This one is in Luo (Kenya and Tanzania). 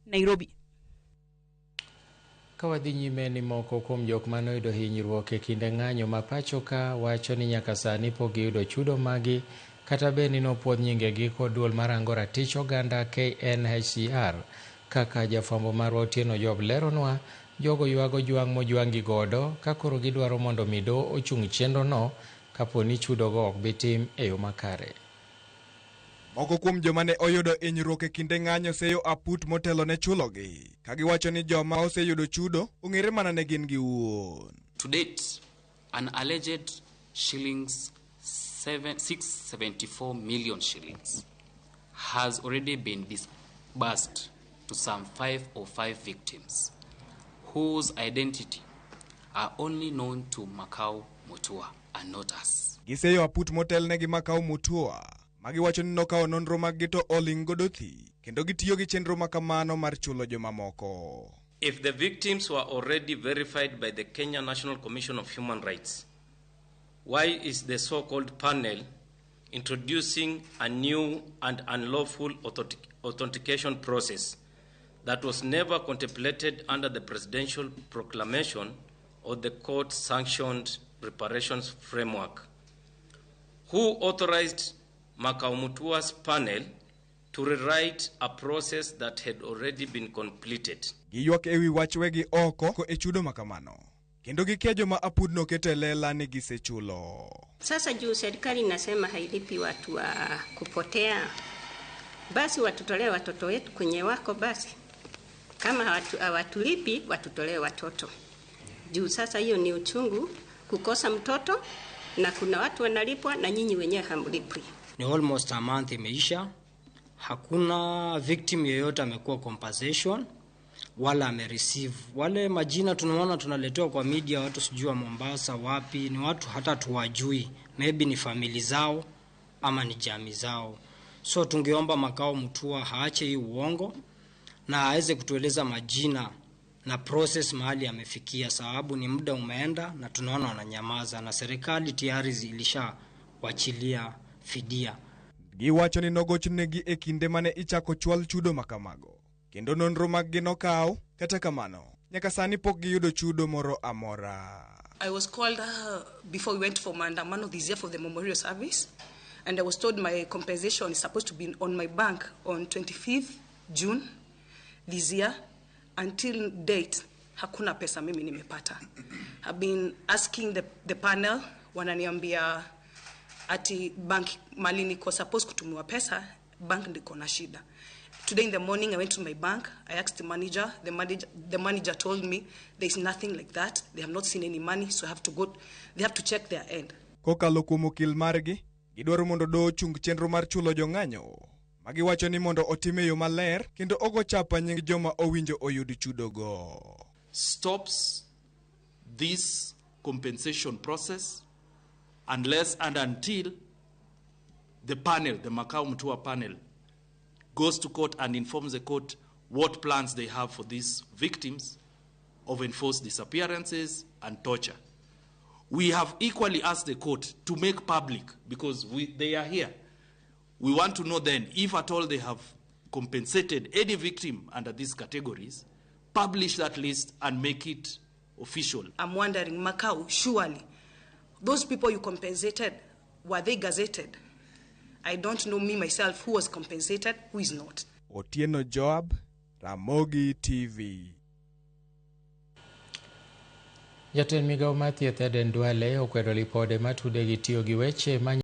Nairobi. Ka wadhi nyime ni moko kuom jok mane oyudo hinyruok e kinde ng'anyo ma pacho ka wacho ni nyaka sani pok giyudo chudo magi kata bed ni nopuodh nyingegi kod duol marango ratich oganda KNHCR. Kaka jafwambo marwa Otieno Job leronwa, jogo ywago jwang' mojwang'gi godo ka koro gidwaro mondo mi doho ochung chenrono kapo ni chudogo ok bi tim e yo makare. Moko kuom joma ne oyudo hinyruok e kinde ng'anyo seyo aput motelo ne chulogi, ka giwacho ni joma oseyudo chudo ong'ere mana ne gin giwuon. To date, an alleged shillings 674 million shillings has already been disbursed to some 505 victims whose identity are only known to Makau Mutua and not us. Giseyo aput motelne gi Makau Mutua ma giwacho ni nokawo nonro maggi to oling' godo thi kendo gitiyo gi chenro ma kamano mar chulo jomamoko. If the victims were already verified by the Kenya National Commission of Human Rights, why is the so-called panel introducing a new and unlawful authentication process that was never contemplated under the presidential proclamation or the court-sanctioned reparations framework? Who authorized Makau Mutua's panel to rewrite a process that had already been completed? Giywak e wi wach wegi oko e chudo ma kamano kendo gikia joma apudno keto e lela ni gisechulo. Sasa juu serikali inasema hailipi watu wa kupotea, basi watutolee watoto wetu kwenye wako basi. Kama hawatulipi watutolee watoto. Juu sasa hiyo ni uchungu kukosa mtoto, na kuna watu wanalipwa na nyinyi wenyewe hamlipwi. Ni almost a month imeisha, hakuna victim yeyote amekuwa compensation wala amereceive. Wale majina tunaona tunaletewa kwa media, watu sijui wa Mombasa wapi, ni watu hata tuwajui, maybe ni famili zao ama ni jamii zao. So tungeomba Makau Mutua aache hii uongo na aweze kutueleza majina na process mahali amefikia, sababu ni muda umeenda na tunaona wananyamaza na serikali tayari ilishawachilia fidia. Giwacho ni nogochnegi e kinde mane ichako chwal chudo ma kamago kendo nonro maggi nokaw, kata kamano nyaka sani pok giyudo chudo moro amora. I was called before we went for maandamano this year for the memorial service, and I was told my compensation is supposed to be on my bank on 25th June this year. Until date, hakuna pesa mimi nimepata. I've been asking the panel, wananiambia ati bank mali niko supposed kutumiwa pesa, bank ndiko na shida. Today in the morning I went to my bank, I asked the manager, the manager told me there is nothing like that, they have not seen any money, so I have to go, they have to check their end. Kokalo kuom okil margi, gidwaro mondo doho ochung chenro mar chulo jong'anyo ma giwacho ni mondo otim e yo maler kendo ogo chapa nying joma owinjo oyud chudogo. Stops this compensation process unless and until the panel, the Makau Mutua panel, goes to court and informs the court what plans they have for these victims of enforced disappearances and torture. We have equally asked the court to make public, because they are here. We want to know then if at all they have compensated any victim under these categories, publish that list and make it official. I'm wondering, Makau, surely, those people you compensated, were they gazetted? I don't know me myself who was compensated, who is not. Otieno Joab, Ramogi TV. Jatend migao mar thieth Aden Duale okwedo lipode matude gi tiyo gi weche ma